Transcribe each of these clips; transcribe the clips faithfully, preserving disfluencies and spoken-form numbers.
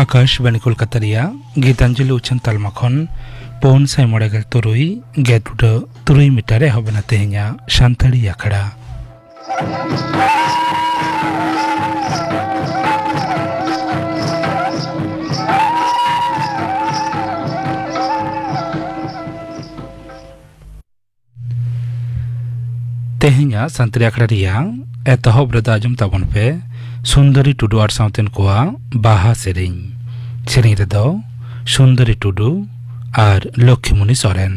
ᱟᱠᱟᱥᱵᱟᱬᱤ ᱠᱳᱞᱠᱟᱛᱟ ᱨᱮᱭᱟᱜ ᱜᱤᱛᱟᱧᱡᱚᱞᱤ ᱩᱪᱷᱟᱹᱱ ᱛᱟᱞᱢᱟ ᱠᱷᱚᱱ ᱯᱩᱱ ᱥᱟᱭ ᱢᱚᱬᱮ ᱜᱮᱞ ᱛᱩᱨᱩᱭ ᱜᱮᱫ ᱩᱰᱟᱹ ᱛᱩᱨᱩᱭ ᱢᱤᱴᱟᱨ ᱨᱮ ᱮᱦᱚᱵ ᱮᱱᱟ ᱛᱮᱦᱮᱧᱟᱜ ᱥᱟᱱᱛᱟᱲᱤ ᱟᱠᱷᱲᱟ᱾ ᱛᱮᱦᱮᱧᱟᱜ ᱥᱟᱱᱛᱟᱲᱤ ᱟᱠᱷᱲᱟ ᱨᱮᱭᱟᱜ ᱮᱛᱚᱦᱚᱵ ᱨᱮᱫᱚ ᱟᱸᱡᱚᱢ ᱛᱟᱵᱚᱱ ᱯᱮ ᱥᱩᱱᱫᱚᱨᱤ ᱴᱩᱰᱩ ᱟᱨ ᱥᱟᱶᱛᱮᱱ ᱠᱚᱣᱟᱜ ᱵᱟᱦᱟ ᱥᱮᱨᱮᱧ᱾ ᱥᱮᱨᱮᱧ ᱨᱮᱫᱚ ᱥᱩᱱᱫᱚᱨᱤ ᱴᱩᱰᱩ ᱟᱨ ᱞᱚᱠᱠᱷᱤᱢᱩᱱᱤ ᱥᱚᱨᱮᱱ᱾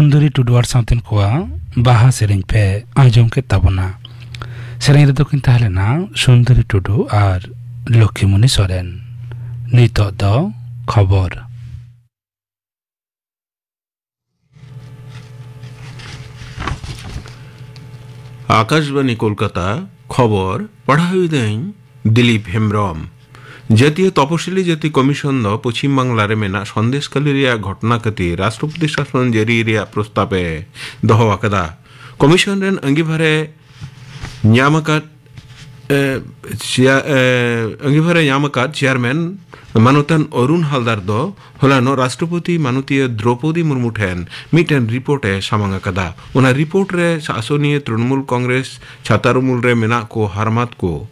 ᱥᱩᱱᱫᱚᱨᱤ ᱴᱩᱰᱩ ᱟᱨ ᱥᱟᱶᱛᱮᱱ ᱠᱚᱣᱟᱜ ᱵᱟᱦᱟ ᱥᱮᱨᱮᱧ ᱯᱮ ᱟᱸᱡᱚᱢ ᱠᱮᱫ ᱛᱟᱵᱚᱱᱟ᱾ ᱥᱮᱨᱮᱧ ᱨᱮᱫᱚ ᱠᱤᱱ ᱛᱟᱦᱮᱸ ᱞᱮᱱᱟ ᱥᱩᱱᱫᱚᱨᱤ ᱴᱩᱰᱩ ᱟᱨ ᱞᱚᱠᱠᱷᱤᱢᱩᱱᱤ ᱥᱚᱨᱮᱱ᱾ ᱱᱤᱛᱚᱜ ᱫᱚ ᱠᱷᱚᱵᱚᱨ᱾ ᱟᱠᱟᱥᱵᱟᱱᱤ ᱠᱳᱞᱠᱟᱛᱟ, ᱠᱷᱚᱵᱚᱨ ᱯᱟᱲᱦᱟᱣ ᱮᱫᱟᱹᱧ ᱫᱤᱞᱤᱯ ᱦᱮᱢᱵᱨᱚᱢ᱾ ᱡᱟᱹᱛᱤᱭᱚ ᱛᱚᱯᱚᱥᱤᱞᱤ ᱡᱟᱹᱛᱤ ᱠᱚᱢᱤᱥᱚᱱ ᱫᱚ ᱯᱚᱪᱷᱤᱢ ᱵᱟᱝᱞᱟ ᱨᱮ ᱢᱮᱱᱟᱜ ᱥᱚᱱᱫᱮᱥᱠᱷᱟᱞᱤ ᱨᱮᱭᱟᱜ ᱜᱷᱚᱴᱚᱱᱟ ᱠᱷᱟᱹᱛᱤᱨ ᱨᱟᱥᱴᱨᱚᱯᱚᱛᱤ ᱥᱟᱥᱚᱱ ᱡᱟᱹᱨᱤ ᱨᱮᱭᱟᱜ ᱯᱨᱚᱥᱛᱟᱵ ᱮ ᱫᱚᱦᱚ ᱟᱠᱟᱫᱟ᱾ ᱠᱚᱢᱤᱥᱚᱱ ᱨᱮᱱ ᱟᱺᱜᱤᱵᱷᱟᱨᱮ ᱧᱟᱢ ᱟᱠᱟᱫ, ᱮ, ᱪᱮᱭᱟ-, ᱮ, ᱟᱺᱜᱤᱵᱷᱟᱨᱮ ᱧᱟᱢ ᱟᱠᱟᱫ ᱪᱮᱭᱟᱨᱢᱮᱱ ᱢᱟᱱᱚᱛᱟᱱ ᱚᱨᱩᱱ ᱦᱟᱞᱫᱟᱨ ᱫᱚ ᱦᱚᱞᱟᱱᱚᱜ ᱨᱟᱥᱴᱨᱚᱯᱚᱛᱤ ᱢᱟᱱᱚᱛᱤᱭᱟᱹ ᱫᱨᱚᱯᱚᱫᱤ ᱢᱩᱨᱢᱩ ᱴᱷᱮᱱ ᱢᱤᱫᱴᱮᱱ ᱨᱤᱯᱳᱨᱴ ᱮ ᱥᱟᱢᱟᱝ ᱟᱠᱟᱫᱟ᱾ ᱚᱱᱟ ᱨᱤᱯᱳᱨᱴ ᱨᱮ ᱥᱟᱥᱚᱱᱤᱭᱟᱹ ᱛᱨᱤᱱᱢᱩᱞ ᱠᱚᱝᱜᱨᱮᱥ ᱪᱷᱟᱛᱟᱨ ᱩᱢᱩᱞ ᱨᱮ ᱢᱮᱱᱟᱜ ᱠᱚ ᱦᱟᱨᱢᱟᱛ ᱠᱚ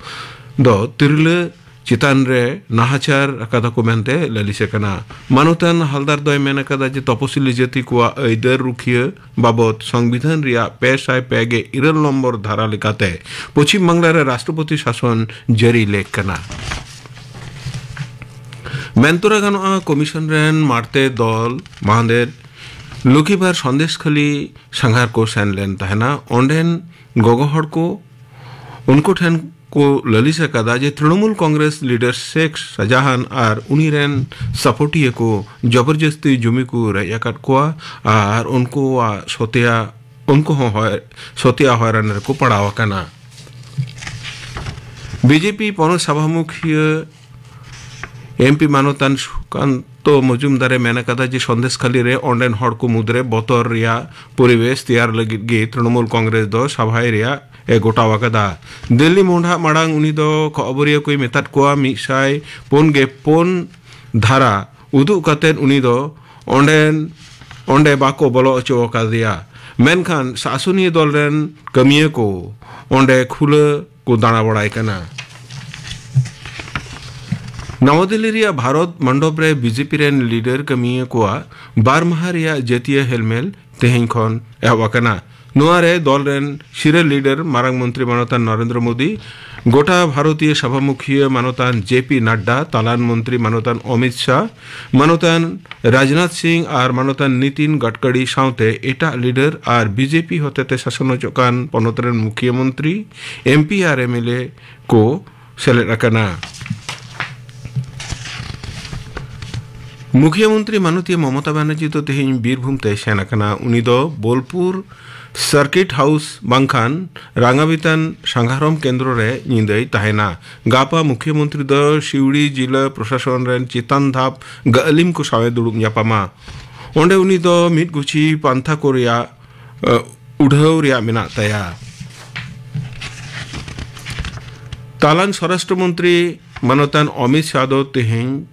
ᱫᱚ ᱛᱤᱨᱞᱟᱹ ᱪᱮᱛᱟᱱ ᱨᱮ ᱱᱟᱦᱟᱪᱟᱨ ᱟᱠᱟᱫᱟ ᱠᱚ ᱢᱮᱱᱛᱮ ᱞᱟᱹᱞᱤᱥ ᱟᱠᱟᱱᱟ᱾ ᱢᱟᱱᱚᱛᱟᱱ ᱦᱟᱞᱫᱟᱨ ᱫᱚᱭ ᱢᱮᱱ ᱟᱠᱟᱫᱟ ᱡᱮ ᱛᱚᱯᱚᱥᱤᱞᱤ ᱡᱟᱹᱛᱤ ᱠᱚᱣᱟᱜ ᱟᱹᱭᱫᱟᱹᱨ ᱨᱩᱠᱷᱤᱭᱟᱹ ᱵᱟᱵᱚᱛ ᱥᱚᱝᱵᱤᱫᱷᱟᱱ ᱨᱮᱭᱟᱜ ᱯᱮ ᱥᱟᱭ ᱯᱮ ᱜᱮᱞ ᱤᱨᱟᱹᱞ ᱱᱚᱢᱵᱚᱨ ᱫᱷᱟᱨᱟ ᱞᱮᱠᱟᱛᱮ ᱯᱚᱪᱷᱤᱢ ᱵᱟᱝᱞᱟ ᱨᱮ ᱨᱟᱥᱴᱨᱚᱯᱚᱛᱤ ᱥᱟᱥᱚᱱ ᱡᱟᱹᱨᱤ ᱞᱮᱠ ᱠᱟᱱᱟ᱾ ᱢᱮᱱᱛᱚᱨᱟ ᱜᱟᱱᱚᱜᱼᱟ, ᱠᱚᱢᱤᱥᱚᱱ ᱨᱮᱱ ᱢᱟᱲᱛᱮ ᱫᱚᱞ ᱢᱟᱦᱫᱮᱨ ᱞᱚᱠᱤᱵᱟᱨ ᱥᱚᱱᱫᱮᱥᱠᱷᱟᱞᱤ ᱥᱟᱸᱜᱷᱟᱨ ᱠᱚ ᱥᱮᱱ ᱞᱮᱱ ᱛᱟᱦᱮᱱᱟ᱾ ᱚᱸᱰᱮᱱ ᱜᱚᱜᱚ ᱦᱚᱲ ᱠᱚ, ᱩᱱᱠᱩ ᱴᱷᱮᱱ ᱠᱚ ᱞᱟᱹᱞᱤᱥ ᱟᱠᱟᱫᱟ ᱡᱮ ᱛᱨᱤᱱᱢᱩᱞ ᱠᱚᱝᱜᱨᱮᱥ ᱞᱤᱰᱟᱨ ᱥᱮᱠ ᱥᱟᱡᱟᱦᱟᱱ ᱟᱨ ᱩᱱᱤ ᱨᱮᱱ ᱥᱟᱯᱚᱴᱤᱭᱟᱹ ᱠᱚ ᱡᱚᱵᱚᱨᱡᱚᱥᱛᱤ ᱡᱩᱢᱤ ᱠᱚ ᱨᱮᱡ ᱟᱠᱟᱫ ᱠᱚᱣᱟ ᱟᱨ ᱩᱱᱠᱩᱣᱟᱜ ᱥᱚᱛᱮᱭᱟ, ᱩᱱᱠᱩ ᱦᱚᱸ ᱦᱚᱭ-, ᱥᱚᱛᱮᱭᱟ ᱦᱚᱭᱨᱟᱱ ᱨᱮᱠᱚ ᱯᱟᱲᱟᱣ ᱟᱠᱟᱱᱟ᱾ ᱵᱤᱡᱮᱯᱤ ᱯᱚᱱᱚᱛ ᱥᱟᱵᱷᱟ ᱢᱩᱠᱷᱤᱭᱟᱹ ᱮᱢᱯᱤ ᱢᱟᱱᱚᱛᱟᱱ ᱥᱩᱠᱟᱱᱛᱚ ᱢᱚᱡᱩᱢᱫᱟᱨ ᱮ ᱢᱮᱱ ᱟᱠᱟᱫᱟ ᱡᱮ ᱥᱚᱱᱫᱮᱥᱠᱷᱟᱞᱤ ᱨᱮ ᱚᱸᱰᱮᱱ ᱦᱚᱲ ᱠᱚ ᱢᱩᱫᱽᱨᱮ ᱵᱚᱛᱚᱨ ᱨᱮᱭᱟᱜ ᱯᱚᱨᱤᱵᱮᱥ ᱛᱮᱭᱟᱨ ᱞᱟᱹᱜᱤᱫ ᱜᱮ ᱛᱨᱤᱱᱢᱩᱞ ᱠᱚᱝᱜᱨᱮᱥ ᱫᱚ ᱥᱟᱵᱷᱟᱭ ᱨᱮᱭᱟᱜ ᱮ ᱜᱚᱴᱟᱣ ᱟᱠᱟᱫᱟ᱾ ᱫᱤᱞᱞᱤ ᱢᱚᱦᱰᱟ ᱢᱟᱲᱟᱝ ᱩᱱᱤ ᱫᱚ ᱠᱷᱚᱵᱚᱨᱤᱭᱟᱹ ᱠᱚᱭ ᱢᱮᱛᱟᱫ ᱠᱚᱣᱟ ᱢᱤᱫ ᱥᱟᱭ ᱯᱩᱱ ᱜᱮ ᱯᱩᱱ ᱫᱷᱟᱨᱟ ᱩᱫᱩᱜ ᱠᱟᱛᱮᱫ ᱩᱱᱤ ᱫᱚ ᱚᱸᱰᱮᱱ, ᱚᱸᱰᱮ ᱵᱟᱠᱚ ᱵᱚᱞᱚ ᱦᱚᱪᱚ ᱟᱠᱟᱫᱮᱭᱟ᱾ ᱢᱮᱱᱠᱷᱟᱱ ᱥᱟᱥᱚᱱᱤᱭᱟᱹ ᱫᱚᱞ ᱨᱮᱱ ᱠᱟᱹᱢᱤᱭᱟᱹ ᱠᱚ ᱚᱸᱰᱮ ᱠᱷᱩᱞᱟᱹ ᱠᱚ ᱫᱟᱬᱟ ᱵᱟᱲᱟᱭ ᱠᱟᱱᱟ᱾ ᱱᱟᱣᱟ ᱫᱤᱞᱞᱤ ᱨᱮᱭᱟᱜ ᱵᱷᱟᱨᱚᱛ ᱢᱚᱱᱰᱚᱯ ᱨᱮ ᱵᱤᱡᱮᱯᱤ ᱨᱮᱱ ᱞᱤᱰᱟᱨ ᱠᱟᱹᱢᱤᱭᱟᱹ ᱠᱚᱣᱟᱜ ᱵᱟᱨ ᱢᱟᱦᱟ ᱨᱮᱭᱟᱜ ᱡᱟᱹᱛᱤᱭᱟᱹ ᱦᱮᱞᱢᱮᱞ ᱛᱮᱦᱮᱧ ᱠᱷᱚᱱ ᱮᱦᱚᱵ ᱟᱠᱟᱱᱟ᱾ ᱱᱚᱣᱟ ᱨᱮ ᱫᱚᱞ ᱨᱮᱱ ᱥᱤᱨᱟᱹ ᱞᱤᱰᱟᱨ ᱢᱟᱨᱟᱝ ᱢᱚᱱᱛᱨᱤ ᱢᱟᱱᱚᱛᱟᱱ ᱱᱚᱨᱮᱱᱫᱨᱚ ᱢᱳᱫᱤ, ᱜᱚᱴᱟ ᱵᱷᱟᱨᱚᱛᱤᱭᱚ ᱥᱟᱵᱷᱟ ᱢᱩᱠᱷᱤᱭᱟᱹ ᱢᱟᱱᱚᱛᱟᱱ ᱡᱮ ᱯᱤ ᱱᱟᱰᱰᱟ, ᱛᱟᱞᱟᱱ ᱢᱚᱱᱛᱨᱤ ᱢᱟᱱᱚᱛᱟᱱ ᱚᱢᱤᱛ ᱥᱟᱦ, ᱢᱟᱱᱚᱛᱟᱱ ᱨᱟᱡᱽᱱᱟᱛᱷ ᱥᱤᱝ ᱟᱨ ᱢᱟᱱᱚᱛᱟᱱ ᱱᱤᱛᱤᱱ ᱜᱟᱰᱠᱟᱨᱤ ᱥᱟᱶᱛᱮ ᱮᱴᱟᱜ ᱞᱤᱰᱟᱨ ᱟᱨ ᱵᱤᱡᱮᱯᱤ ᱦᱚᱛᱮᱛᱮ ᱥᱟᱥᱚᱱ ᱦᱚᱪᱚᱜ ᱠᱟᱱ ᱯᱚᱱᱚᱛ ᱨᱮᱱ ᱢᱩᱠᱷᱤᱭᱟᱹ ᱢᱚᱱᱛᱨᱤ, M P R M L A ᱠᱚ ᱥᱮᱞᱮᱫ ᱟᱠᱟᱱᱟ᱾ ᱢᱩᱠᱷᱤᱭᱟᱹ ᱢᱚᱱᱛᱨᱤ ᱢᱟᱱᱚᱛᱤᱭᱟᱹ ᱢᱚᱢᱚᱛᱟ ᱵᱟᱱᱟᱨᱡᱤ ᱫᱚ ᱛᱮᱦᱮᱧ ᱵᱤᱨᱵᱷᱩᱢ ᱛᱮᱭ ᱥᱮᱱ ᱟᱠᱟᱱᱟ᱾ ᱩᱱᱤ ᱫᱚ ᱵᱳᱞᱯᱩᱨ ᱥᱟᱨᱠᱤᱴ ᱦᱟᱣᱩᱥ ᱵᱟᱝᱠᱷᱟᱱ ᱨᱟᱝᱜᱟᱵᱤᱛᱟᱱ ᱥᱟᱸᱜᱷᱟᱨᱚᱢ ᱠᱮᱱᱫᱨᱚ ᱨᱮ ᱧᱤᱫᱟᱹᱭ ᱛᱟᱦᱮᱱᱟ᱾ ᱜᱟᱯᱟ ᱢᱩᱠᱷᱤᱭᱟᱹ ᱢᱚᱱᱛᱨᱤ ᱫᱚ ᱥᱤᱣᱲᱤ ᱡᱤᱞᱟᱹ ᱯᱨᱚᱥᱟᱥᱚᱱ ᱨᱮᱱ ᱪᱮᱛᱟᱱ ᱫᱷᱟᱯ ᱜᱟᱹᱞᱤᱢ ᱠᱚ ᱥᱟᱶ ᱮ ᱫᱩᱲᱩᱵ ᱧᱟᱯᱟᱢᱟ᱾ ᱚᱸᱰᱮ ᱩᱱᱤ ᱫᱚ ᱢᱤᱫ ᱜᱩᱪᱷᱤ ᱯᱟᱱᱛᱷᱟ ᱠᱚ ᱨᱮᱭᱟᱜ ᱩᱰᱷᱟᱹᱣ ᱨᱮᱭᱟᱜ ᱢᱮᱱᱟᱜ ᱛᱟᱭᱟ᱾ ᱛᱟᱞᱟᱱ ᱥᱚᱨᱟᱥᱴᱨᱚ ᱢᱚᱱᱛᱨᱤ ᱢᱟᱱᱚᱛᱟᱱ ᱚᱢᱤᱛ ᱥᱟᱦ ᱫᱚ ᱛᱮᱦᱮᱧ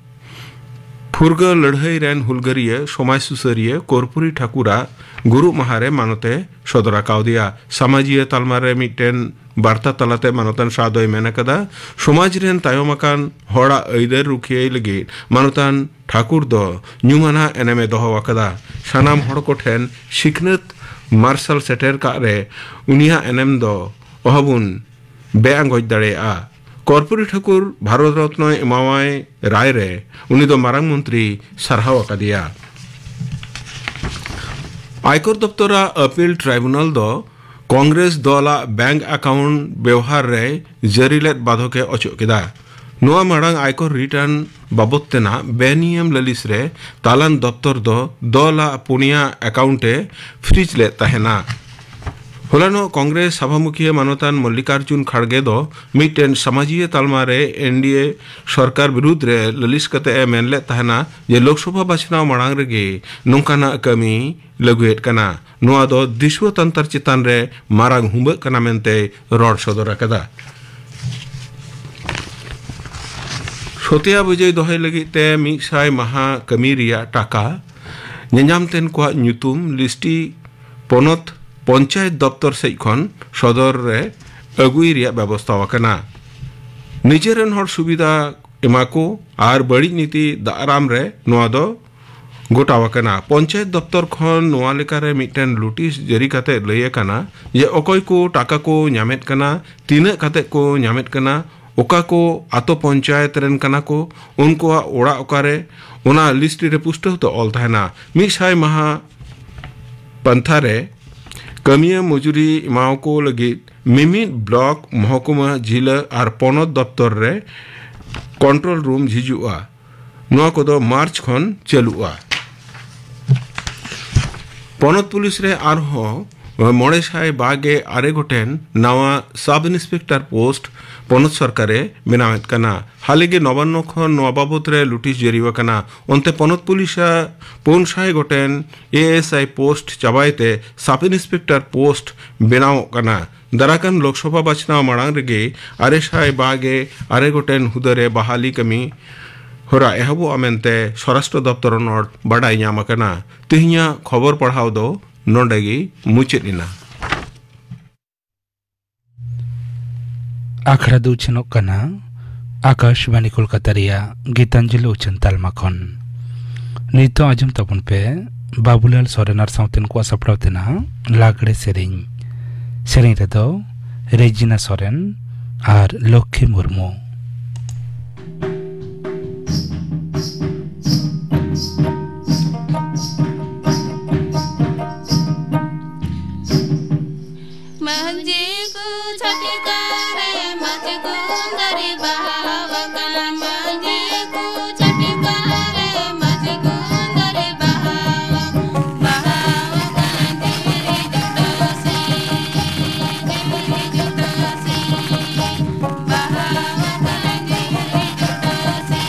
ᱯᱷᱩᱨᱜᱟᱹᱞ ᱞᱟᱹᱲᱦᱟᱹᱭ ᱨᱮᱱ ᱦᱩᱞᱜᱟᱹᱨᱤᱭᱟᱹ ᱥᱚᱢᱟᱡᱽ ᱥᱩᱥᱟᱹᱨᱤᱭᱟᱹ ᱠᱚᱨᱯᱩᱨᱤ ᱴᱷᱟᱠᱩᱨᱟᱜ ᱜᱩᱨᱩ ᱢᱟᱦᱟ ᱨᱮ ᱢᱟᱱᱚᱛ ᱮ ᱥᱚᱫᱚᱨ ᱟᱠᱟᱣᱫᱮᱭᱟ᱾ ᱥᱟᱢᱟᱡᱤᱭᱟᱹ ᱛᱟᱞᱢᱟ ᱨᱮ ᱢᱤᱫᱴᱮᱱ ᱵᱟᱨᱛᱟ ᱛᱟᱞᱟᱛᱮ ᱢᱟᱱᱚᱛᱟᱱ ᱥᱟᱦ ᱫᱚᱭ ᱢᱮᱱ ᱟᱠᱟᱫᱟ, ᱥᱚᱢᱟᱡᱽ ᱨᱮᱱ ᱛᱟᱭᱚᱢ ᱟᱠᱟᱱ ᱦᱚᱲᱟᱜ ᱟᱹᱭᱫᱟᱹᱨ ᱨᱩᱠᱷᱤᱭᱟᱹᱭ ᱞᱟᱹᱜᱤᱫ ᱢᱟᱱᱚᱛᱟᱱ ᱴᱷᱟᱠᱩᱨ ᱫᱚ ᱧᱩᱢᱟᱱᱟᱜ ᱮᱱᱮᱢᱮ ᱫᱚᱦᱚ ᱟᱠᱟᱫᱟ᱾ ᱥᱟᱱᱟᱢ ᱦᱚᱲ ᱠᱚᱴᱷᱮᱱ ᱥᱤᱠᱷᱱᱟᱹᱛ ᱢᱟᱨᱥᱟᱞ ᱥᱮᱴᱮᱨ ᱠᱟᱜ ᱨᱮ ᱩᱱᱤᱭᱟᱜ ᱮᱱᱮᱢ ᱫᱚ ᱚᱦᱚᱵᱚᱱ ᱵᱮᱼᱟᱸᱜᱚᱪ ᱫᱟᱲᱮᱭᱟᱜᱼᱟ᱾ ᱠᱚᱨᱯᱩᱨᱤ ᱴᱷᱟᱹᱠᱩᱨ ᱵᱷᱟᱨᱚᱛ ᱨᱚᱛᱱᱚᱭ ᱮᱢᱟᱣᱟᱭ ᱨᱟᱭ ᱨᱮ ᱩᱱᱤ ᱫᱚ ᱢᱟᱨᱟᱝ ᱢᱚᱱᱛᱨᱤ ᱥᱟᱨᱦᱟᱣ ᱟᱠᱟᱫᱮᱭᱟ᱾ ᱟᱭᱠᱚᱨ ᱫᱚᱯᱛᱚᱨᱟᱜ ᱟᱯᱤᱞ ᱴᱨᱟᱭᱵᱩᱱᱟᱞ ᱫᱚ ᱠᱚᱝᱜᱨᱮᱥ ᱫᱚᱞᱟᱜ ᱵᱮᱝᱠ ᱟᱠᱟᱣᱩᱱᱴ ᱵᱮᱣᱦᱟᱨ ᱨᱮᱭ ᱡᱟᱹᱨᱤ ᱞᱮᱫ ᱵᱟᱫᱷᱚᱠ ᱮ ᱚᱪᱚᱜ ᱠᱮᱫᱟ᱾ ᱱᱚᱣᱟ ᱢᱟᱲᱟᱝ ᱟᱭᱠᱚᱨ ᱨᱤᱴᱟᱨᱱ ᱵᱟᱵᱚᱫ ᱛᱮᱱᱟᱜ ᱵᱮᱱᱤᱭᱚᱢ ᱞᱟᱹᱞᱤᱥ ᱨᱮ ᱛᱟᱞᱟᱱ ᱫᱚᱯᱛᱚᱨ ᱫᱚ ᱫᱚᱞᱟᱜ ᱯᱩᱱᱭᱟ ᱟᱠᱟᱣᱩᱱᱴ ᱮ ᱯᱷᱨᱤᱡᱽ ᱞᱮᱫ ᱛᱟᱦᱮᱱᱟ᱾ ᱦᱚᱞᱟᱱᱚᱜ ᱠᱚᱝᱜᱨᱮᱥ ᱥᱟᱵᱷᱟ ᱢᱩᱠᱷᱤᱭᱟᱹ ᱢᱟᱱᱚᱛᱟᱱ ᱢᱚᱞᱞᱤᱠᱟᱨᱡᱩᱱ ᱠᱷᱟᱲᱜᱮ ᱫᱚ ᱢᱤᱫᱴᱮᱱ ᱥᱟᱢᱟᱡᱤᱭᱟᱹ ᱛᱟᱞᱢᱟ ᱨᱮ ᱮᱱ ᱰᱤ ᱮ ᱥᱚᱨᱠᱟᱨ ᱵᱤᱨᱩᱫᱽ ᱨᱮ ᱞᱟᱹᱞᱤᱥ ᱠᱟᱛᱮ ᱮ ᱢᱮᱱ ᱞᱮᱫ ᱛᱟᱦᱮᱱᱟ ᱡᱮ ᱞᱳᱠᱥᱚᱵᱷᱟ ᱵᱟᱪᱷᱱᱟᱣ ᱢᱟᱲᱟᱝ ᱨᱮᱜᱮ ᱱᱚᱝᱠᱟᱱᱟᱜ ᱠᱟᱹᱢᱤ ᱞᱟᱹᱜᱩᱭᱮᱫ ᱠᱟᱱᱟ᱾ ᱱᱚᱣᱟ ᱫᱚ ᱫᱤᱥᱩᱣᱟᱹ ᱛᱟᱱᱛᱟᱨ ᱪᱮᱛᱟᱱ ᱨᱮ ᱢᱟᱨᱟᱝ ᱦᱩᱢᱵᱟᱹᱜ ᱠᱟᱱᱟ ᱢᱮᱱᱛᱮᱭ ᱨᱚᱲ ᱥᱚᱫᱚᱨ ᱟᱠᱟᱫᱟ᱾ ᱥᱚᱛᱭᱟ ᱵᱤᱡᱚᱭ ᱫᱚᱦᱚᱭ ᱞᱟᱹᱜᱤᱫ ᱛᱮ ᱢᱤᱫ ᱥᱟᱭ ᱢᱟᱦᱟ ᱠᱟᱹᱢᱤ ᱨᱮᱭᱟᱜ ᱴᱟᱠᱟ ᱧᱮᱧᱟᱢ ᱛᱮᱱ ᱠᱚᱣᱟᱜ ᱧᱩᱛᱩᱢ ᱞᱤᱥᱴᱤ ᱯᱚᱱᱚᱛ ᱯᱚᱧᱪᱟᱭᱮᱛ ᱫᱚᱯᱛᱚᱨ ᱥᱮᱡ ᱠᱷᱚᱱ ᱥᱚᱫᱚᱨ ᱨᱮ ᱟᱹᱜᱩᱭ ᱨᱮᱭᱟᱜ ᱵᱮᱵᱚᱥᱛᱷᱟ ᱟᱠᱟᱱᱟ᱾ ᱱᱤᱡᱮᱨᱮᱱ ᱦᱚᱲ ᱥᱩᱵᱤᱫᱷᱟ ᱮᱢᱟ ᱠᱚ ᱟᱨ ᱵᱟᱹᱲᱤᱡ ᱱᱤᱛᱤ ᱫᱟᱨᱟᱢ ᱨᱮ ᱱᱚᱣᱟ ᱫᱚ ᱜᱚᱴᱟᱣ ᱟᱠᱟᱱᱟ᱾ ᱯᱚᱧᱪᱟᱭᱮᱛ ᱫᱚᱯᱛᱚᱨ ᱠᱷᱚᱱ ᱱᱚᱣᱟ ᱞᱮᱠᱟᱨᱮ ᱢᱤᱫᱴᱮᱱ ᱞᱩᱴᱤᱥ ᱡᱟᱹᱨᱤ ᱠᱟᱛᱮ ᱞᱟᱹᱭ ᱟᱠᱟᱱᱟ ᱡᱮ ᱚᱠᱚᱭ ᱠᱚ ᱴᱟᱠᱟ ᱠᱚ ᱧᱟᱢᱮᱫ ᱠᱟᱱᱟ, ᱛᱤᱱᱟᱹᱜ ᱠᱟᱛᱮ ᱠᱚ ᱧᱟᱢᱮᱫ ᱠᱟᱱᱟ, ᱚᱠᱟ ᱠᱚ ᱟᱛᱳ ᱯᱚᱧᱪᱟᱭᱮᱛ ᱨᱮᱱ ᱠᱟᱱᱟ ᱠᱚ, ᱩᱱᱠᱩᱣᱟᱜ ᱚᱲᱟᱜ ᱚᱠᱟᱨᱮ, ᱚᱱᱟ ᱞᱤᱥᱴ ᱨᱮ ᱯᱩᱥᱴᱟᱹᱣ ᱛᱮ ᱚᱞ ᱛᱟᱦᱮᱱᱟ᱾ ᱢᱤᱫ ᱥᱟᱭ ᱢᱟᱦᱟ ᱯᱟᱱᱛᱷᱟ ᱨᱮ ᱠᱟᱹᱢᱤᱭᱟᱹ ᱢᱚᱡᱩᱨᱤ ᱮᱢᱟᱣ ᱠᱚ ᱞᱟᱹᱜᱤᱫ ᱢᱤᱢᱤᱫ ᱵᱞᱚᱠ, ᱢᱚᱦᱚᱠᱩᱢᱟ, ᱡᱤᱞᱟᱹ ᱟᱨ ᱯᱚᱱᱚᱛ ᱫᱚᱯᱛᱚᱨ ᱨᱮ ᱠᱚᱱᱴᱨᱳᱞ ᱨᱩᱢ ᱡᱷᱤᱡᱩᱜᱼᱟ᱾ ᱱᱚᱣᱟ ᱠᱚᱫᱚ ᱢᱟᱨᱪ ᱠᱷᱚᱱ ᱪᱟᱹᱞᱩᱜᱼᱟ᱾ ᱯᱚᱱᱚᱛ ᱯᱩᱞᱤᱥ ᱨᱮ ᱟᱨᱦᱚᱸ ᱢᱚᱬᱮ ᱥᱟᱭ ᱵᱟᱜᱮ ᱟᱨᱮ ᱜᱚᱴᱮᱱ ᱱᱟᱣᱟ ᱥᱟᱵ ᱤᱱᱥᱯᱮᱠᱴᱚᱨ ᱯᱳᱥᱴ ᱯᱚᱱᱚᱛ ᱥᱚᱨᱠᱟᱨᱮ ᱵᱮᱱᱟᱣᱮᱫ ᱠᱟᱱᱟ᱾ ᱦᱟᱞᱮ ᱜᱮ ᱱᱚᱵᱟᱱᱱᱚ ᱠᱷᱚᱱ ᱱᱚᱣᱟ ᱵᱟᱵᱚᱛ ᱨᱮ ᱞᱩᱴᱤᱥ ᱡᱟᱹᱨᱤ ᱟᱠᱟᱱᱟ᱾ ᱚᱱᱛᱮ ᱯᱚᱱᱚᱛ ᱯᱩᱞᱤᱥᱟᱜ ᱯᱩᱱ ᱥᱟᱭ ᱜᱚᱴᱮᱱ ᱮ ᱮᱥ ᱟᱭ ᱯᱳᱥᱴ ᱪᱟᱵᱟᱭ ᱛᱮ ᱥᱟᱵ ᱤᱱᱥᱯᱮᱠᱴᱚᱨ ᱯᱳᱥᱴ ᱵᱮᱱᱟᱣᱚᱜ ᱠᱟᱱᱟ᱾ ᱫᱟᱨᱟᱠᱟᱱ ᱞᱳᱠᱥᱚᱵᱷᱟ ᱵᱟᱪᱷᱱᱟᱣ ᱢᱟᱲᱟᱝ ᱨᱮᱜᱮ ᱟᱨᱮ ᱥᱟᱭ ᱵᱟᱜᱮ ᱟᱨᱮ ᱜᱚᱴᱮᱱ ᱦᱩᱫᱟᱹ ᱨᱮ ᱵᱟᱦᱟᱞᱤ ᱠᱟᱹᱢᱤ ᱦᱚᱨᱟ ᱮᱦᱚᱵᱚᱜᱼᱟ ᱢᱮᱱᱛᱮ ᱥᱚᱨᱟᱥᱴᱨᱚ ᱫᱚᱯᱛᱚᱨ ᱚᱱᱚᱲ ᱵᱟᱰᱟᱭ ᱧᱟᱢ ᱟᱠᱟᱱᱟ᱾ ᱛᱮᱦᱮᱧᱟᱜ ᱠᱷᱚᱵᱚᱨ ᱯᱟᱲᱦᱟᱣ ᱫᱚ ᱱᱚᱰᱮ ᱜᱮ ᱢᱩᱪᱟᱹᱫ ᱮᱱᱟ᱾ ᱟᱠᱷᱲᱟ ᱫᱚ ᱩᱪᱷᱟᱹᱱᱚᱜ ᱠᱟᱱᱟ ᱟᱠᱟᱥᱵᱟᱱᱤ ᱠᱳᱞᱠᱟᱛᱟ ᱨᱮᱭᱟᱜ ᱜᱤᱛᱟᱧᱡᱚᱞᱤ ᱩᱪᱷᱟᱹᱱ ᱛᱟᱞᱢᱟ ᱠᱷᱚᱱ᱾ ᱱᱤᱛᱚᱜ ᱟᱸᱡᱚᱢ ᱛᱟᱵᱚᱱ ᱯᱮ ᱵᱟᱵᱩᱞᱟᱞ ᱥᱚᱨᱮᱱ ᱟᱨ ᱥᱟᱶᱛᱮᱱ ᱠᱚᱣᱟᱜ ᱥᱟᱯᱲᱟᱣ ᱛᱮᱱᱟᱜ ᱞᱟᱜᱽᱲᱮ ᱥᱮᱨᱮᱧ᱾ ᱥᱮᱨᱮᱧ ᱨᱮᱫᱚ ᱨᱮᱡᱤᱱᱟ ᱥᱚᱨᱮᱱ ᱟᱨ ᱞᱚᱠᱠᱷᱤ ᱢᱩᱨᱢᱩ᱾ ᱢᱟᱹᱡᱷᱤ ᱠᱚ ᱪᱷᱟᱹᱴᱠᱟ ᱨᱮ ᱢᱟᱹᱡᱷᱤ ᱠᱚ ᱫᱟᱨᱮ ᱵᱟᱦᱟ ᱟᱠᱟᱱᱟ᱾ ᱢᱟᱹᱡᱷᱤ ᱠᱚ ᱪᱷᱟᱹᱴᱠᱟ ᱨᱮ ᱢᱟᱹᱡᱷᱤ ᱠᱚ ᱫᱟᱨᱮ ᱵᱟᱦᱟ ᱟᱠᱟᱱᱟ᱾ ᱵᱟᱦᱟ ᱟᱠᱟᱱᱟ ᱫᱷᱤᱨᱤ ᱡᱚᱴᱟ ᱥᱮ, ᱫᱷᱤᱨᱤ ᱡᱚᱴᱟ ᱥᱮ, ᱵᱟᱦᱟ ᱟᱠᱟᱱᱟ ᱫᱷᱤᱨᱤ ᱡᱚᱴᱟ ᱥᱮ᱾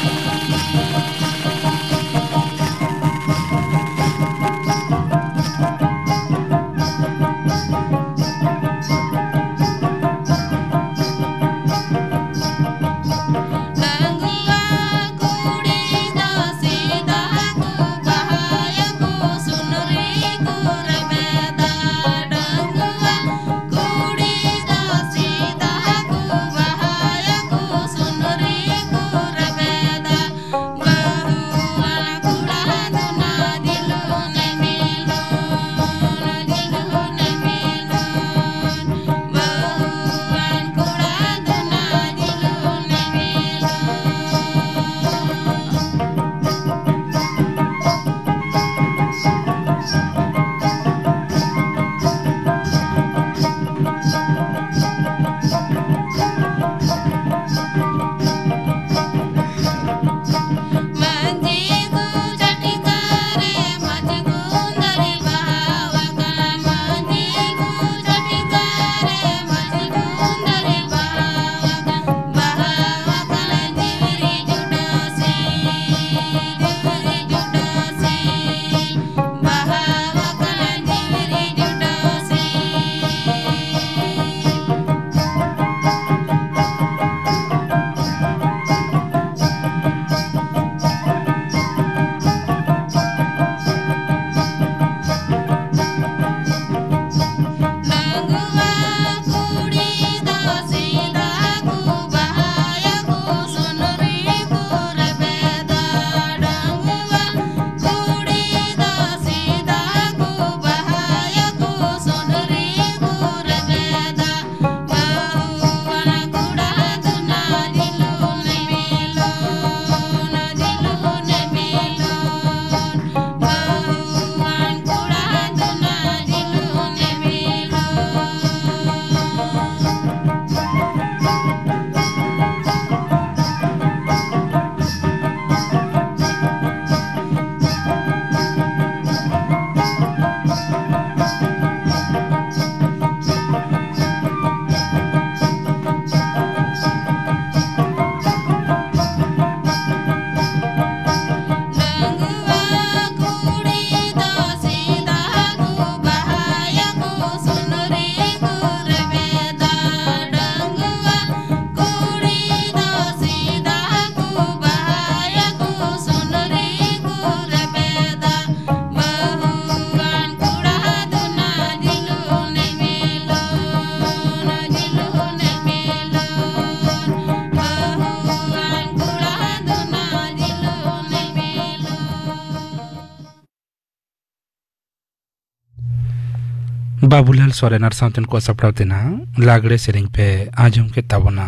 ᱵᱟᱵᱩᱞᱟᱞ ᱥᱚᱨᱮᱱ ᱟᱨ ᱥᱟᱶᱛᱮᱱ ᱠᱚᱣᱟᱜ ᱥᱟᱯᱲᱟᱣ ᱛᱮ ᱱᱟᱦᱟᱜ ᱞᱟᱜᱽᱲᱮ ᱥᱮᱨᱮᱧ ᱯᱮ ᱟᱸᱡᱚᱢ ᱠᱮᱫ ᱛᱟᱵᱚᱱᱟ᱾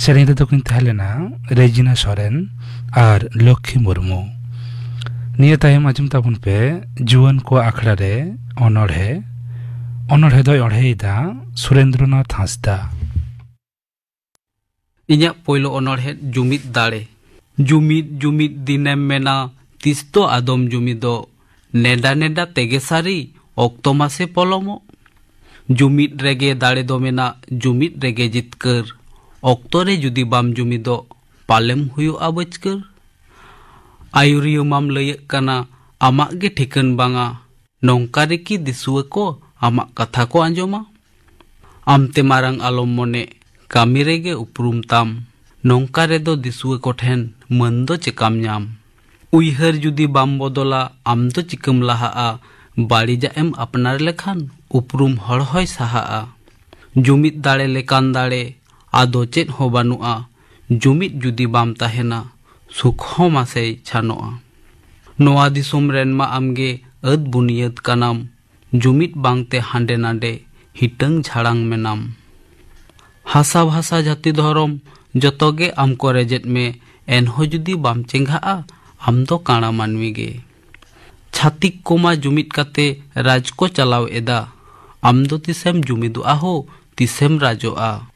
ᱥᱮᱨᱮᱧ ᱨᱮᱫᱚ ᱠᱤᱱ ᱛᱟᱦᱮᱸ ᱞᱮᱱᱟ ᱨᱮᱡᱤᱱᱟ ᱥᱚᱨᱮᱱ ᱟᱨ ᱞᱚᱠᱠᱷᱤ ᱢᱩᱨᱢᱩ᱾ ᱱᱤᱭᱟᱹ ᱛᱟᱭᱚᱢ ᱟᱸᱡᱚᱢ ᱛᱟᱵᱚᱱ ᱯᱮ ᱡᱩᱣᱟᱹᱱ ᱠᱚ ᱟᱠᱷᱲᱟ ᱨᱮ ᱚᱱᱚᱬᱦᱮ᱾ ᱚᱱᱚᱬᱦᱮ ᱫᱚᱭ ᱚᱬᱦᱮᱭᱮᱫᱟ ᱥᱩᱨᱮᱱᱫᱨᱚᱱᱟᱛᱷ ᱦᱟᱸᱥᱫᱟ᱾ ᱤᱧᱟᱹᱜ ᱯᱳᱭᱞᱳ ᱚᱱᱚᱬᱦᱮ ᱡᱩᱢᱤᱫ ᱫᱟᱲᱮ᱾ ᱡᱩᱢᱤᱫ ᱡᱩᱢᱤᱫ ᱫᱤᱱᱮᱢ ᱢᱮᱱᱟ, ᱛᱤᱥ ᱫᱚ ᱟᱫᱚᱢ ᱡᱩᱢᱤᱫᱚᱜ? ᱱᱮᱰᱟ ᱱᱮᱰᱟ ᱛᱮᱜᱮ ᱥᱟᱹᱨᱤ, ᱚᱠᱛᱚ ᱢᱟᱥᱮ ᱯᱚᱞᱚᱢᱚᱜ᱾ ᱡᱩᱢᱤᱫ ᱨᱮᱜᱮ ᱫᱟᱲᱮ ᱫᱚ ᱢᱮᱱᱟᱜ, ᱡᱩᱢᱤᱫ ᱨᱮᱜᱮ ᱡᱤᱛᱠᱟᱹᱨ᱾ ᱚᱠᱛᱚ ᱨᱮ ᱡᱩᱫᱤ ᱵᱟᱢ ᱡᱩᱢᱤᱫᱚᱜ, ᱯᱟᱞᱮᱢ ᱦᱩᱭᱩᱜᱼᱟ ᱵᱟᱹᱪᱠᱟᱹᱨ᱾ ᱟᱹᱭᱩᱨᱤᱭᱟᱹ ᱢᱟᱢ ᱞᱟᱹᱭᱟᱹᱜ ᱠᱟᱱᱟ, ᱟᱢᱟᱜ ᱜᱮ ᱴᱷᱤᱠᱟᱹᱱ ᱵᱟᱝᱟ᱾ ᱱᱚᱝᱠᱟ ᱨᱮᱠᱤ ᱫᱤᱥᱩᱣᱟᱹ ᱠᱚ ᱟᱢᱟᱜ ᱠᱟᱛᱷᱟ ᱠᱚ ᱟᱸᱡᱚᱢᱟ? ᱟᱢᱛᱮ ᱢᱟᱨᱟᱝ ᱟᱞᱚᱢ ᱢᱚᱱᱮ, ᱠᱟᱹᱢᱤ ᱨᱮᱜᱮ ᱩᱯᱨᱩᱢ ᱛᱟᱢ᱾ ᱱᱚᱝᱠᱟ ᱨᱮᱫᱚ ᱫᱤᱥᱩᱣᱟᱹ ᱠᱚᱴᱷᱮᱱ ᱢᱟᱹᱱ ᱫᱚ ᱪᱮᱠᱟᱢ ᱧᱟᱢ? ᱩᱭᱦᱟᱹᱨ ᱡᱩᱫᱤ ᱵᱟᱢ ᱵᱚᱫᱚᱞᱟ, ᱟᱢ ᱫᱚ ᱪᱤᱠᱟᱹᱢ ᱞᱟᱦᱟᱜᱼᱟ? ᱵᱟᱹᱲᱤᱡᱟᱜ ᱮᱢ ᱟᱯᱱᱟᱨ ᱞᱮᱠᱷᱟᱱ ᱩᱯᱨᱩᱢ ᱦᱚᱲ ᱦᱚᱸᱭ ᱥᱟᱦᱟᱜᱼᱟ᱾ ᱡᱩᱢᱤᱫ ᱫᱟᱲᱮ ᱞᱮᱠᱟᱱ ᱫᱟᱲᱮ ᱟᱫᱚ ᱪᱮᱫ ᱦᱚᱸ ᱵᱟᱹᱱᱩᱜᱼᱟ᱾ ᱡᱩᱢᱤᱫ ᱡᱩᱫᱤ ᱵᱟᱢ ᱛᱟᱦᱮᱱᱟ, ᱥᱩᱠ ᱦᱚᱸ ᱢᱟᱥᱮᱭ ᱪᱷᱟᱱᱚᱜᱼᱟ᱾ ᱱᱚᱣᱟ ᱫᱤᱥᱚᱢ ᱨᱮᱱ ᱢᱟ ᱟᱢᱜᱮ ᱟᱹᱫ ᱵᱩᱱᱤᱭᱟᱹᱫ ᱠᱟᱱᱟᱢ᱾ ᱡᱩᱢᱤᱫ ᱵᱟᱝᱛᱮ ᱦᱟᱸᱰᱮ ᱱᱟᱰᱮ ᱦᱤᱴᱟᱹᱝ ᱡᱷᱟᱲᱟᱝ ᱢᱮᱱᱟᱢ᱾ ᱦᱟᱥᱟ ᱵᱷᱟᱥᱟ ᱡᱟᱹᱛᱤ ᱫᱷᱚᱨᱚᱢ ᱡᱚᱛᱚ ᱜᱮ ᱟᱢ ᱠᱚ ᱨᱮᱡᱮᱫ ᱢᱮ, ᱮᱱᱦᱚᱸ ᱡᱩᱫᱤ ᱵᱟᱢ ᱪᱮᱸᱜᱷᱟᱜᱼᱟ, ᱟᱢ ᱫᱚ ᱠᱟᱬᱟ ᱢᱟᱹᱱᱢᱤ ᱜᱮ᱾ ᱪᱷᱟᱹᱛᱤᱠ ᱠᱚᱢᱟ ᱡᱩᱢᱤᱫ ᱠᱟᱛᱮ ᱨᱟᱡᱽ ᱠᱚ ᱪᱟᱞᱟᱣ ᱮᱫᱟ, ᱟᱢ ᱫᱚ ᱛᱤᱥᱮᱢ ᱡᱩᱢᱤᱫᱚᱜᱼᱟ ᱦᱳ, ᱛᱤᱥᱮᱢ ᱨᱟᱡᱚᱜᱼᱟ?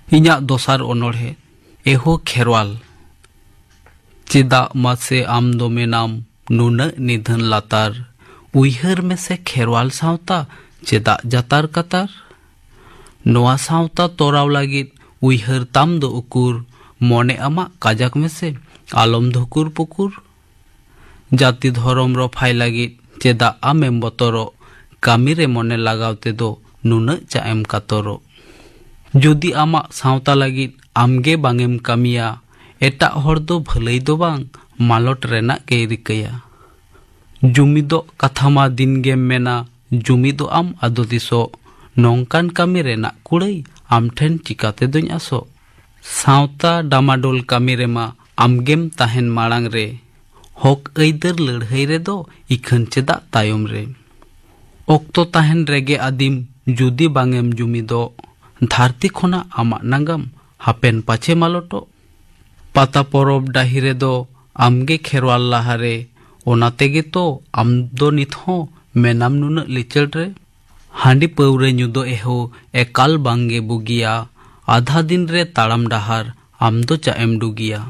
ᱤᱧᱟᱜ ᱫᱚᱥᱟᱨ ᱚᱱᱚᱬᱦᱮ, ᱮᱦᱳ ᱠᱷᱮᱨᱣᱟᱞ᱾ ᱪᱮᱫᱟᱜ ᱢᱟᱥᱮ ᱟᱢ ᱫᱚ ᱢᱮᱱᱟᱢ ᱱᱩᱱᱟᱹᱜ ᱱᱤᱫᱷᱟᱹᱱ ᱞᱟᱛᱟᱨ? ᱩᱭᱦᱟᱹᱨ ᱢᱮᱥᱮ ᱠᱷᱮᱨᱣᱟᱞ ᱥᱟᱶᱛᱟ ᱪᱮᱫᱟᱜ ᱡᱟᱛᱟᱨ ᱠᱟᱛᱟᱨ? ᱱᱚᱣᱟ ᱥᱟᱶᱛᱟ ᱛᱚᱨᱟᱣ ᱞᱟᱹᱜᱤᱫ ᱩᱭᱦᱟᱹᱨ ᱛᱟᱢ ᱫᱚ ᱩᱠᱩᱨ? ᱢᱚᱱᱮ ᱟᱢᱟᱜ ᱠᱟᱡᱟᱠ ᱢᱮᱥᱮ, ᱟᱞᱚᱢ ᱫᱷᱩᱠᱩᱨ ᱯᱩᱠᱩᱨ᱾ ᱡᱟᱹᱛᱤ ᱫᱷᱚᱨᱚᱢ ᱨᱚᱯᱷᱟᱭ ᱞᱟᱹᱜᱤᱫ ᱪᱮᱫᱟᱜ ᱟᱢᱮᱢ ᱵᱚᱛᱚᱨᱚᱜ? ᱠᱟᱹᱢᱤ ᱨᱮ ᱢᱚᱱᱮ ᱞᱟᱜᱟᱣ ᱛᱮᱫᱚ ᱱᱩᱱᱟᱹᱜ ᱪᱟᱜ ᱮᱢ ᱠᱟᱛᱚᱨᱚᱜ? ᱡᱩᱫᱤ ᱟᱢᱟᱜ ᱥᱟᱶᱛᱟ ᱞᱟᱹᱜᱤᱫ ᱟᱢᱜᱮ ᱵᱟᱝ ᱮᱢ ᱠᱟᱹᱢᱤᱭᱟ, ᱮᱴᱟᱜ ᱦᱚᱲ ᱫᱚ ᱵᱷᱟᱹᱞᱟᱹᱭ ᱫᱚ ᱵᱟᱝ, ᱢᱟᱞᱚᱴ ᱨᱮᱱᱟᱜ ᱜᱮᱭ ᱨᱤᱠᱟᱹᱭᱟ᱾ ᱡᱩᱢᱤᱫᱚᱜ ᱠᱟᱛᱷᱟ ᱢᱟ ᱫᱤᱱ ᱜᱮᱢ ᱢᱮᱱᱟ, ᱡᱩᱢᱤᱫᱚᱜ ᱟᱢ ᱟᱫᱚ ᱛᱤᱥᱚᱜ? ᱱᱚᱝᱠᱟᱱ ᱠᱟᱹᱢᱤ ᱨᱮᱱᱟᱜ ᱠᱩᱲᱟᱹᱭ ᱟᱢ ᱴᱷᱮᱱ ᱪᱤᱠᱟᱹ ᱛᱮᱫᱚᱧ ᱟᱥᱚᱜ? ᱥᱟᱶᱛᱟ ᱰᱟᱢᱟᱰᱳᱞ ᱠᱟᱹᱢᱤ ᱨᱮᱢᱟ ᱟᱢᱜᱮᱢ ᱛᱟᱦᱮᱱ ᱢᱟᱲᱟᱝ ᱨᱮ, ᱦᱚᱠ ᱟᱹᱭᱫᱟᱹᱨ ᱞᱟᱹᱲᱦᱟᱹᱭ ᱨᱮᱫᱚ ᱤᱠᱷᱟᱹᱱ ᱪᱮᱫᱟᱜ ᱛᱟᱭᱚᱢ ᱨᱮ? ᱚᱠᱛᱚ ᱛᱟᱦᱮᱱ ᱨᱮᱜᱮ ᱟᱹᱫᱤᱢ ᱡᱩᱫᱤ ᱵᱟᱝᱮᱢ ᱡᱩᱢᱤᱫᱚᱜ, ᱫᱷᱟᱹᱨᱛᱤ ᱠᱷᱚᱱᱟᱜ ᱟᱢᱟᱜ ᱱᱟᱜᱟᱢ ᱦᱟᱯᱮᱱ ᱯᱟᱪᱷᱮ ᱢᱟᱞᱚᱴᱚᱜ᱾ ᱯᱟᱛᱟ ᱯᱚᱨᱚᱵᱽ ᱰᱟᱹᱦᱤ ᱨᱮᱫᱚ ᱟᱢᱜᱮ ᱠᱷᱮᱨᱣᱟᱞ ᱞᱟᱦᱟᱨᱮ, ᱚᱱᱟ ᱛᱮᱜᱮ ᱛᱚ ᱟᱢ ᱫᱚ ᱱᱤᱛ ᱦᱚᱸ ᱢᱮᱱᱟᱢ ᱱᱩᱱᱟᱹᱜ ᱞᱤᱪᱟᱹᱲ ᱨᱮ᱾ ᱦᱟᱺᱰᱤ ᱯᱟᱹᱣᱨᱟᱹ ᱧᱩ ᱫᱚ ᱮᱦᱳ ᱮᱠᱟᱞ ᱵᱟᱝᱜᱮ ᱵᱩᱜᱤᱭᱟ, ᱟᱫᱷᱟ ᱫᱤᱱ ᱨᱮ ᱛᱟᱲᱟᱢ ᱰᱟᱦᱟᱨ ᱟᱢ ᱫᱚ ᱪᱟᱜ ᱮᱢ ᱰᱩᱜᱤᱭᱟ᱾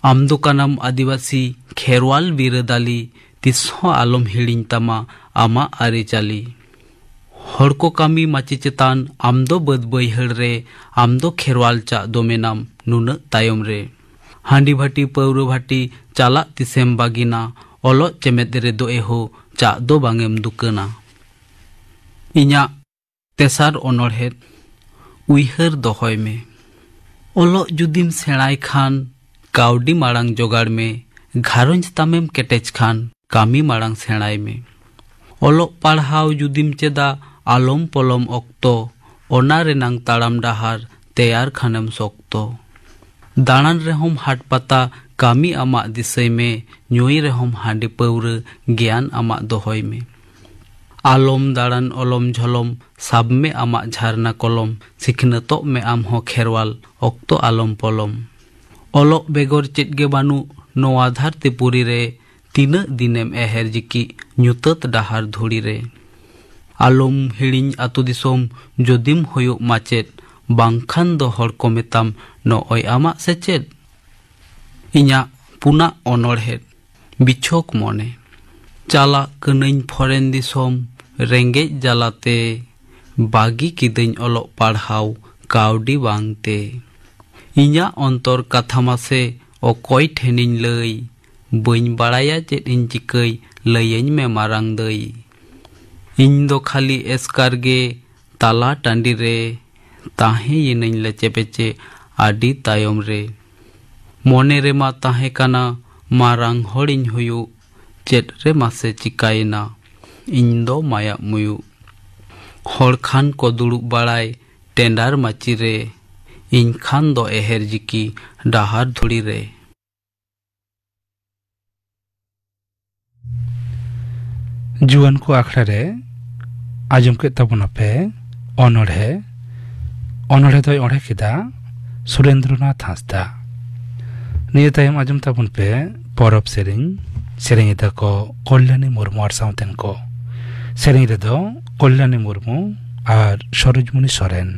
ᱟᱢ ᱫᱚ ᱠᱟᱱᱟᱢ ᱟᱹᱫᱤᱵᱟᱹᱥᱤ ᱠᱷᱮᱨᱣᱟᱞ ᱵᱤᱨᱟᱹᱫᱟᱞᱤ, ᱛᱤᱥ ᱦᱚᱸ ᱟᱞᱚᱢ ᱦᱤᱲᱤᱧ ᱛᱟᱢᱟ ᱟᱢᱟᱜ ᱟᱹᱨᱤᱪᱟᱹᱞᱤ᱾ ᱦᱚᱲ ᱠᱚ ᱠᱟᱹᱢᱤ ᱢᱟᱹᱪᱤ ᱪᱮᱛᱟᱱ, ᱟᱢ ᱫᱚ ᱵᱟᱹᱫᱽ ᱵᱟᱹᱭᱦᱟᱹᱲ ᱨᱮ, ᱟᱢ ᱫᱚ ᱠᱷᱮᱨᱣᱟᱞ ᱪᱟᱜ ᱫᱚ ᱢᱮᱱᱟᱢ ᱱᱩᱱᱟᱹᱜ ᱛᱟᱭᱚᱢ ᱨᱮ᱾ ᱦᱟᱺᱰᱤ ᱵᱷᱟᱹᱴᱤ ᱯᱟᱹᱣᱨᱟᱹ ᱵᱷᱟᱹᱴᱤ ᱪᱟᱞᱟᱜ ᱛᱤᱥᱮᱢ ᱵᱟᱹᱜᱤᱱᱟ, ᱚᱞᱚᱜ ᱪᱮᱢᱮᱫ ᱨᱮᱫᱚ ᱮᱦᱳ ᱪᱟᱜ ᱫᱚ ᱵᱟᱝᱮᱢ ᱫᱩᱠᱟᱹᱱᱟ᱾ ᱤᱧᱟᱜ ᱛᱮᱥᱟᱨ ᱚᱱᱚᱬᱦᱮ, ᱩᱭᱦᱟᱹᱨ ᱫᱚᱦᱚᱭ ᱢᱮ᱾ ᱚᱞᱚᱜ ᱡᱩᱫᱤᱢ ᱥᱮᱬᱟᱭ ᱠᱷᱟᱱ, ᱠᱟᱹᱣᱰᱤ ᱢᱟᱲᱟᱝ ᱡᱚᱜᱟᱲ ᱢᱮ, ᱜᱷᱟᱨᱚᱸᱡᱽ ᱛᱟᱢᱮᱢ ᱠᱮᱴᱮᱡ ᱠᱷᱟᱱ, ᱠᱟᱹᱢᱤ ᱢᱟᱲᱟᱝ ᱥᱮᱬᱟᱭ ᱢᱮ᱾ ᱚᱞᱚᱜ ᱯᱟᱲᱦᱟᱣ ᱡᱩᱫᱤᱢ ᱪᱮᱫᱟ, ᱟᱞᱚᱢ ᱯᱚᱞᱚᱢ ᱚᱠᱛᱚ, ᱚᱱᱟ ᱨᱮᱱᱟᱝ ᱛᱟᱲᱟᱢ ᱰᱟᱦᱟᱨ ᱛᱮᱭᱟᱨ ᱠᱷᱟᱱᱮᱢ ᱥᱚᱠᱛᱚ᱾ ᱫᱟᱬᱟᱱ ᱨᱮᱦᱚᱸᱢ ᱦᱟᱴ ᱯᱟᱛᱟ, ᱠᱟᱹᱢᱤ ᱟᱢᱟᱜ ᱫᱤᱥᱟᱹᱭ ᱢᱮ, ᱧᱩᱭ ᱨᱮᱦᱚᱸᱢ ᱦᱟᱺᱰᱤ ᱯᱟᱹᱣᱨᱟᱹ, ᱜᱮᱭᱟᱱ ᱟᱢᱟᱜ ᱫᱚᱦᱚᱭ ᱢᱮ᱾ ᱟᱞᱚᱢ ᱫᱟᱬᱟᱱ ᱚᱞᱚᱢ ᱡᱷᱚᱞᱚᱢ, ᱥᱟᱵ ᱢᱮ ᱟᱢᱟᱜ ᱡᱷᱟᱨᱱᱟ ᱠᱚᱞᱚᱢ, ᱥᱤᱠᱷᱱᱟᱹᱛᱚᱜ ᱢᱮ ᱟᱢ ᱦᱚᱸ ᱠᱷᱮᱨᱣᱟᱞ, ᱚᱠᱛᱚ ᱟᱞᱚᱢ ᱯᱚᱞᱚᱢ᱾ ᱚᱞᱚᱜ ᱵᱮᱜᱚᱨ ᱪᱮᱫ ᱜᱮ ᱵᱟᱹᱱᱩᱜ ᱱᱚᱣᱟ ᱫᱷᱟᱹᱨᱛᱤ ᱯᱩᱨᱤ ᱨᱮ, ᱛᱤᱱᱟᱹᱜ ᱫᱤᱱᱮᱢ ᱮᱦᱮᱨ ᱡᱤᱠᱤᱜ ᱧᱩᱛᱟᱹᱛ ᱰᱟᱦᱟᱨ ᱫᱷᱩᱲᱤ ᱨᱮ᱾ ᱟᱞᱚᱢ ᱦᱤᱲᱤᱧ ᱟᱹᱛᱩ ᱫᱤᱥᱚᱢ, ᱡᱩᱫᱤᱢ ᱦᱩᱭᱩᱜ ᱢᱟᱪᱮᱫ, ᱵᱟᱝᱠᱷᱟᱱ ᱫᱚ ᱦᱚᱲ ᱠᱚ ᱢᱮᱛᱟᱢ ᱱᱚᱜᱼᱚᱭ ᱟᱢᱟᱜ ᱥᱮᱪᱮᱫ᱾ ᱤᱧᱟᱜ ᱯᱩᱱᱟᱜ ᱚᱱᱚᱬᱦᱮ, ᱵᱤᱪᱷᱚᱠ ᱢᱚᱱᱮ᱾ ᱪᱟᱞᱟᱜ ᱠᱟᱹᱱᱟᱹᱧ ᱯᱷᱚᱨᱮᱱ ᱫᱤᱥᱚᱢ, ᱨᱮᱸᱜᱮᱡ ᱡᱟᱞᱟᱛᱮ, ᱵᱟᱹᱜᱤ ᱠᱤᱫᱟᱹᱧ ᱚᱞᱚᱜ ᱯᱟᱲᱦᱟᱣ ᱠᱟᱹᱣᱰᱤ ᱵᱟᱝᱛᱮ᱾ ᱤᱧᱟᱜ ᱚᱱᱛᱚᱨ ᱠᱟᱛᱷᱟ ᱢᱟᱥᱮ ᱚᱠᱚᱭ ᱴᱷᱮᱱᱤᱧ ᱞᱟᱹᱭ, ᱵᱟᱹᱧ ᱵᱟᱲᱟᱭᱟ ᱪᱮᱫ ᱤᱧ ᱪᱤᱠᱟᱹᱭ, ᱞᱟᱹᱭᱟᱹᱧ ᱢᱮ ᱢᱟᱨᱟᱝ ᱫᱟᱹᱭ᱾ ᱤᱧ ᱫᱚ ᱠᱷᱟᱹᱞᱤ ᱮᱥᱠᱟᱨ ᱜᱮ ᱛᱟᱞᱟ ᱴᱟᱺᱰᱤ ᱨᱮ ᱛᱟᱦᱮᱸᱭᱮᱱᱟᱹᱧ ᱞᱮᱪᱮ ᱯᱮᱪᱮ ᱟᱹᱰᱤ ᱛᱟᱭᱚᱢ ᱨᱮ᱾ ᱢᱚᱱᱮ ᱨᱮᱢᱟ ᱛᱟᱦᱮᱸ ᱠᱟᱱᱟ ᱢᱟᱨᱟᱝ ᱦᱚᱲᱤᱧ ᱦᱩᱭᱩᱜ, ᱪᱮᱫ ᱨᱮ ᱢᱟᱥᱮ ᱪᱤᱠᱟᱭᱮᱱᱟ ᱤᱧ ᱫᱚ ᱢᱟᱭᱟᱜ ᱢᱩᱭᱩᱜ᱾ ᱦᱚᱲ ᱠᱷᱟᱱ ᱠᱚ ᱫᱩᱲᱩᱵ ᱵᱟᱲᱟᱭ ᱴᱮᱸᱰᱟᱨ ᱢᱟᱹᱪᱤ ᱨᱮ, ᱤᱧ ᱠᱷᱟᱱ ᱫᱚ ᱮᱦᱮᱨ ᱡᱤᱠᱤ ᱰᱟᱦᱟᱨ ᱫᱷᱩᱲᱤ ᱨᱮ᱾ ᱡᱩᱣᱟᱹᱱ ᱠᱚ ᱟᱠᱷᱲᱟ ᱨᱮ ᱟᱸᱡᱚᱢ ᱠᱮᱫ ᱛᱟᱵᱚᱱᱟᱯᱮ ᱚᱱᱚᱬᱦᱮ᱾ ᱚᱱᱚᱬᱦᱮ ᱫᱚᱭ ᱚᱬᱦᱮ ᱠᱮᱫᱟ ᱥᱩᱨᱮᱱᱫᱨᱚᱱᱟᱛᱷ ᱦᱟᱸᱥᱫᱟ᱾ ᱱᱤᱭᱟᱹ ᱛᱟᱭᱚᱢ ᱟᱸᱡᱚᱢ ᱛᱟᱵᱚᱱ ᱯᱮ ᱯᱚᱨᱚᱵᱽ ᱥᱮᱨᱮᱧ᱾ ᱥᱮᱨᱮᱧ ᱮᱫᱟ ᱠᱚ ᱠᱚᱞᱭᱟᱱᱤ ᱢᱩᱨᱢᱩ ᱟᱨ ᱥᱟᱶᱛᱮᱱ ᱠᱚ᱾ ᱥᱮᱨᱮᱧ ᱨᱮᱫᱚ ᱠᱚᱞᱭᱟᱱᱤ ᱢᱩᱨᱢᱩ ᱟᱨ ᱥᱚᱨᱳᱡᱽᱢᱚᱱᱤ ᱥᱚᱨᱮᱱ᱾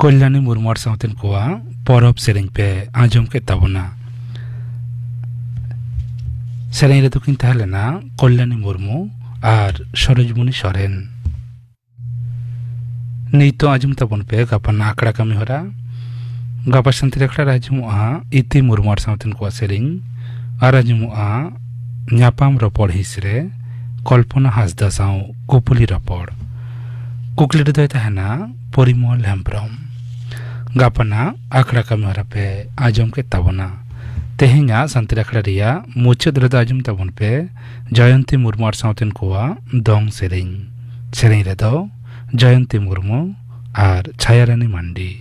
ᱠᱚᱞᱭᱟᱱᱤ ᱢᱩᱨᱢᱩ ᱟᱨ ᱥᱟᱶᱛᱮᱱ ᱠᱚᱣᱟᱜ ᱯᱚᱨᱚᱵᱽ ᱥᱮᱨᱮᱧ ᱯᱮ ᱟᱸᱡᱚᱢ ᱠᱮᱫ ᱛᱟᱵᱚᱱᱟ᱾ ᱥᱮᱨᱮᱧ ᱨᱮᱫᱚ ᱠᱤᱱ ᱛᱟᱦᱮᱸ ᱞᱮᱱᱟ ᱠᱚᱞᱭᱟᱱᱤ ᱢᱩᱨᱢᱩ ᱟᱨ ᱥᱚᱨᱳᱡᱽᱢᱩᱱᱤ ᱥᱚᱨᱮᱱ᱾ ᱱᱤᱛᱚᱜ ᱟᱸᱡᱚᱢ ᱛᱟᱵᱚᱱ ᱯᱮ ᱜᱟᱯᱟ ᱨᱮᱱᱟᱜ ᱟᱠᱷᱲᱟ ᱠᱟᱹᱢᱤ ᱦᱚᱨᱟ᱾ ᱜᱟᱯᱟ ᱥᱟᱱᱛᱟᱲᱤ ᱟᱠᱷᱲᱟ ᱨᱮ ᱟᱸᱡᱚᱢᱚᱜᱼᱟ ᱤᱛᱤ ᱢᱩᱨᱢᱩ ᱟᱨ ᱥᱟᱶᱛᱮᱱ ᱠᱚᱣᱟᱜ ᱥᱮᱨᱮᱧ ᱟᱨ ᱟᱸᱡᱚᱢᱚᱜᱼᱟ ᱧᱟᱯᱟᱢ ᱨᱚᱯᱚᱲ ᱦᱤᱸᱥ ᱨᱮ ᱠᱚᱞᱯᱚᱱᱟ ᱦᱟᱸᱥᱫᱟ ᱥᱟᱶ ᱠᱩᱯᱩᱞᱤ ᱨᱚᱯᱚᱲ᱾ ᱠᱩᱠᱞᱤ ᱨᱮᱫᱚᱭ ᱛᱟᱦᱮᱱᱟ ᱯᱚᱨᱤᱢᱚᱞ ᱦᱮᱢᱵᱨᱚᱢ᱾ ᱜᱟᱯᱟ ᱨᱮᱱᱟᱜ ᱟᱠᱷᱲᱟ ᱠᱟᱹᱢᱤ ᱦᱚᱨᱟ ᱯᱮ ᱟᱸᱡᱚᱢ ᱠᱮᱫ ᱛᱟᱵᱚᱱᱟ᱾ ᱛᱮᱦᱮᱧᱟᱜ ᱥᱟᱱᱛᱟᱲᱤ ᱟᱠᱷᱲᱟ ᱨᱮᱭᱟᱜ ᱢᱩᱪᱟᱹᱫ ᱨᱮᱫᱚ ᱟᱸᱡᱚᱢ ᱛᱟᱵᱚᱱ ᱯᱮ ᱡᱚᱭᱚᱱᱛᱤ ᱢᱩᱨᱢᱩ ᱟᱨ ᱥᱟᱶᱛᱮᱱ ᱠᱚᱣᱟᱜ ᱫᱚᱝ ᱥᱮᱨᱮᱧ᱾ ᱥᱮᱨᱮᱧ ᱨᱮᱫᱚ ᱡᱚᱭᱚᱱᱛᱤ ᱢᱩᱨᱢᱩ ᱟᱨ ᱪᱷᱟᱭᱟᱨᱟᱱᱤ ᱢᱟᱱᱰᱤ᱾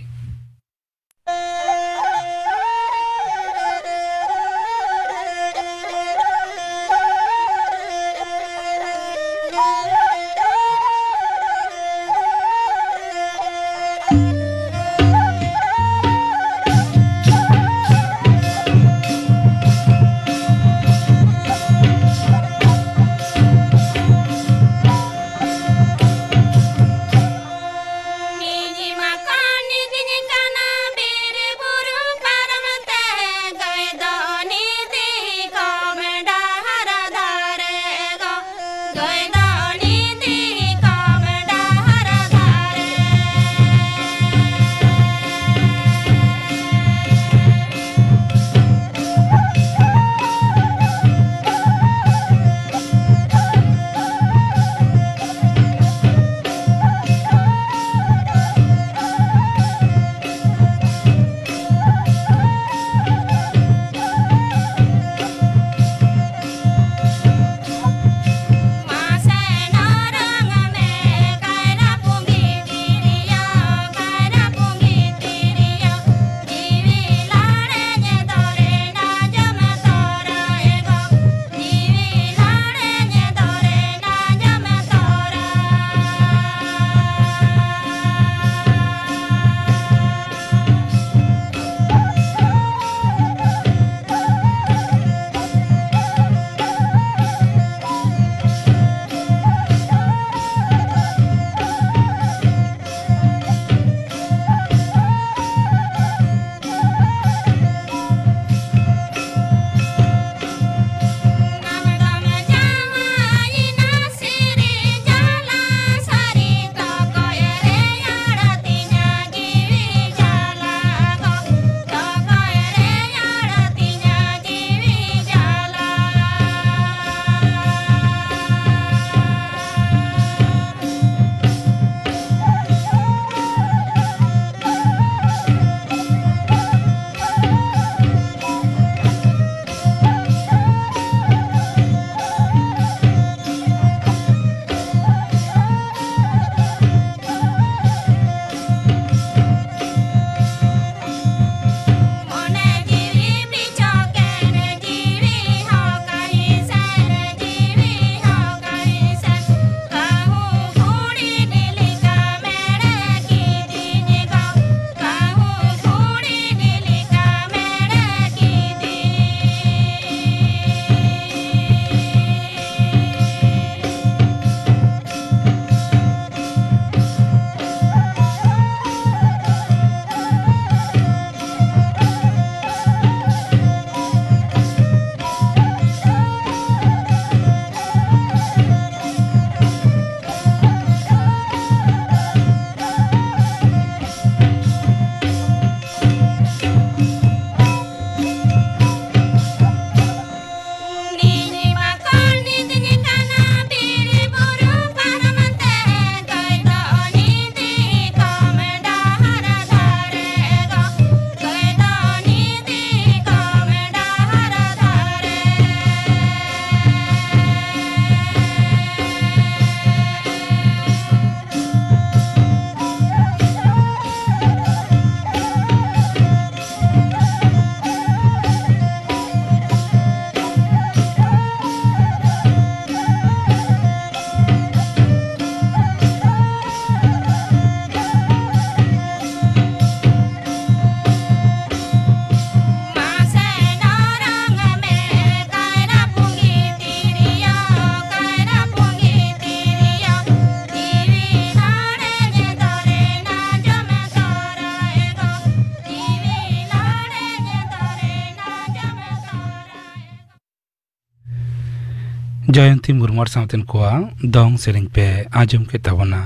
ᱡᱚᱭᱚᱱᱛᱤ ᱢᱩᱨᱢᱩ ᱟᱨ ᱥᱟᱶᱛᱮᱱ ᱠᱚᱣᱟᱜ ᱫᱚᱝ ᱥᱮᱨᱮᱧ ᱯᱮ ᱟᱸᱡᱚᱢ ᱠᱮᱫ ᱛᱟᱵᱚᱱᱟ᱾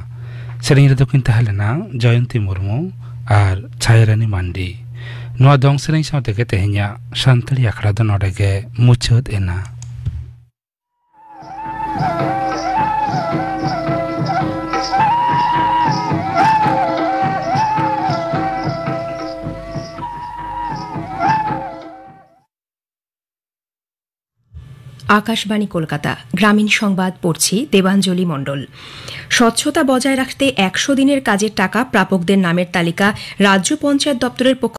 ᱥᱮᱨᱮᱧ ᱨᱮᱫᱚ ᱠᱤᱱ ᱛᱟᱦᱮᱸ ᱞᱮᱱᱟ ᱡᱚᱭᱚᱱᱛᱤ ᱢᱩᱨᱢᱩ ᱟᱨ ᱪᱷᱟᱭᱟᱨᱟᱱᱤ ᱢᱟᱱᱰᱤ᱾ ᱱᱚᱣᱟ ᱫᱚᱝ ᱥᱮᱨᱮᱧ ᱥᱟᱶ ᱛᱮᱜᱮ ᱛᱮᱦᱮᱧᱟᱜ ᱥᱟᱱᱛᱟᱲᱤ ᱟᱠᱷᱲᱟ ᱫᱚ ᱱᱚᱰᱮ ᱜᱮ ᱢᱩᱪᱟᱹᱫ ᱮᱱᱟ᱾ ᱟᱠᱟᱥᱵᱟᱬᱤ ᱠᱳᱞᱠᱟᱛᱟ, ᱜᱨᱟᱢᱤᱱ ᱥᱚᱝᱵᱟᱫ ᱯᱚᱲᱪᱷᱤ ᱫᱮᱵᱟᱧᱡᱚᱞᱤ ᱢᱚণ্ডᱚᱞ᱾ স্বচ্ছতা বজায় রাখতে একশো দিনের কাজের টাকা প্রাপকদের নামের তালিকা রাজ্য পঞ্চায়েত দপ্তরের পক্ষ